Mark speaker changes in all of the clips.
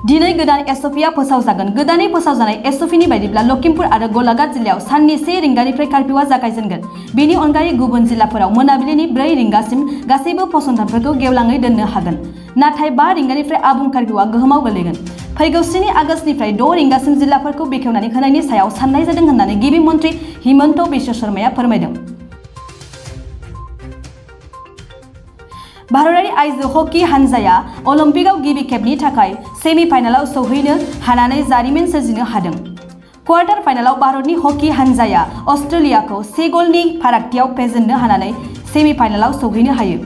Speaker 1: दिनै गोदान एसअपिआ फोसावजागोन। गोदानै फोसावजानाय एसअपिनि बायदिब्ला लखिमपुर आरो गलाघाट जिल्लायाव साननि 1 रिंगानिफ्राय कार्फ्युआ जागायजेनगोन। बेनि अनगायै गुबुन जिल्लाफोराव मोनाबिलिनि 4 रिंगासिम गासैबो फसंथानफोरखौ गेवलाङै दोननो हागोन। नाथाय 5 रिंगानिफ्राय आबुं कार्फ्युआ गोहोमाव गोलैगोन। फैगौ 7 आगस्तनिफ्राय 6 रिंगासिम जिल्लाफोरखौ बेखेवनानै होनायनि सायाव साननाय जादों होननानै गिबि मन्थ्रि हिमन्त बिश्व शर्माया फोरमायदों। भारतारि आइजो हकी हानजाया अलिम्पिकआव गिबि खेबनि थाखाय सेमि फाइनालाव सौहैनो हानानै जारिमिन सोरजिनो हादों। क्वार्टार फाइनालाव भारतनि हकी हानजाया अस्ट्रेलियाखौ 1 गलनि फारागथियाव फेजेननो हानानै सेमि फाइनालाव सौहैनो हायो।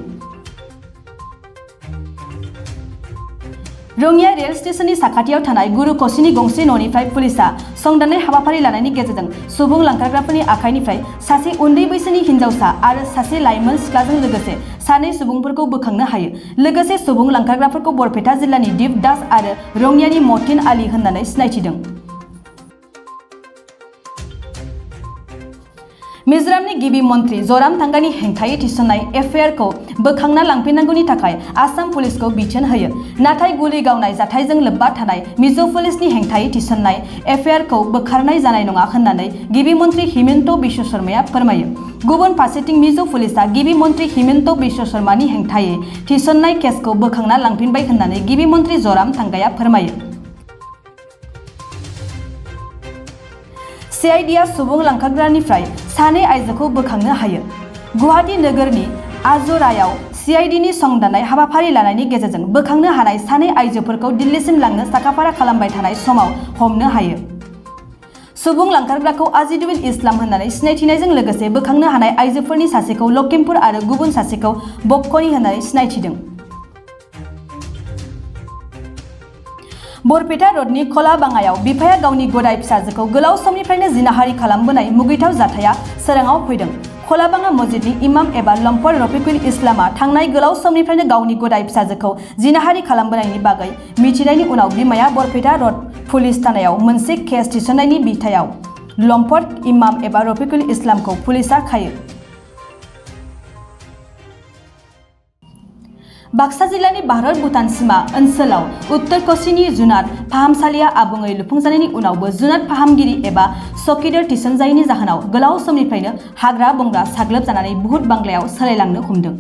Speaker 1: रङिया रेल स्टेशननि साखाथियाव थानाय गुरुक'सिनि गंसे न'निफ्राय पुलिसआ संदाननाय हाबाफारि लानायनि गेजेरजों सुबुं लांखारग्राफोरनि आखाइनिफ्राय सासे उन्दै बैसोनि हिन्जावसा आरो सासे लाइमोन सिख्लाजों लोगोसे 2 सुबुंफोरखौ बोखांनो हायो। लोगोसे सुबुं लांखारग्राफोरखौ बरपेटा जिल्लानि दीप दास आरो रङियानि मतिन आली होननानै सिनायथिदों। मिजोरामनि गिबि मन्थ्रि ज'रामथांगानि हेंथायै थिसननाय एफआइआरखौ बोखांना लांफिननांगौनि थाखाय आसाम पुलिसखौ बिथोन होयो। नाथाय गुलि गावनाय जाथायजों लोब्बा थानाय मिज' पुलिसनि हेंथायै थिसननाय एफआइआरखौ बोखारनाय जानाय नङा होननानै गिबि मन्थ्रि हिमन्त बिश्व शर्माया फोरमायो। गुबुन फारसेथिं मिज' पुलिसआ गिबि मन्थ्रि हिमन्त बिश्व शर्मानि हेंथायै थिसननाय केसखौ बोखांना लांफिनबाय होननानै गिबि मन्थ्रि ज'रामथांगाया फोरमायो। सिआइडिआ सुबुं लांखारग्रानिफ्राय 2 आइजोखौ बोखांनो हायो। गुवाहाटी नोगोरनि आजरायाव सिआइडिनि संदाननाय हाबाफारि लानायनि गेजेरजों बोखांनो हानाय 2 आइजोफोरखौ दिल्लीसिम लांनो साखाफारा खालामबाय थानाय समाव हमनो हायो। सुबुं लांखारग्राखौ आजिदुबिल इस्लाम होननानै सिनायथिनायजों लोगोसे बोखांनो हानाय आइजोफोरनि सासेखौ लखिमपुर आरो गुबुन सासेखौ बक्ख'नि होननानै सिनायथिदों। बरपेटा रडनि खलाबाङायाव बिफाया गावनि गदाय फिसाजोखौ गोलाव समनिफ्रायनो जिनाहारि खालामबोनाय मुगैथाव जाथाया सोराङाव फैदों। खलाबाङा मस्जिदनि इमाम एबा लम्पट रफिकुल इस्लामआ थांनाय गोलाव समनिफ्रायनो गावनि गदाय फिसाजोखौ जिनाहारि खालामबोनायनि बागै मिथिनायनि उनाव बिमाया बरपेटा रड पुलिस थानायाव मोनसे केस थिसननायनि बिथायाव लम्पट इमाम एबा रफिकुल इस्लामखौ पुलिसआ खायो। बाक्सा जिल्लानि भारत-भुटान सीमा ओनसोलाव उत्तर क'सिनि जुनार फाहामसालिया आबुङै लुफुंजानायनि उनावबो जुनार फाहामगिरि एबा चकिदार थिसनजायैनि जाहोनाव गोलाव समनिफ्रायनो हाग्रा-बंग्रा साग्लोबजानानै बुहुत बांग्लायाव सोलायलांनो हमदों।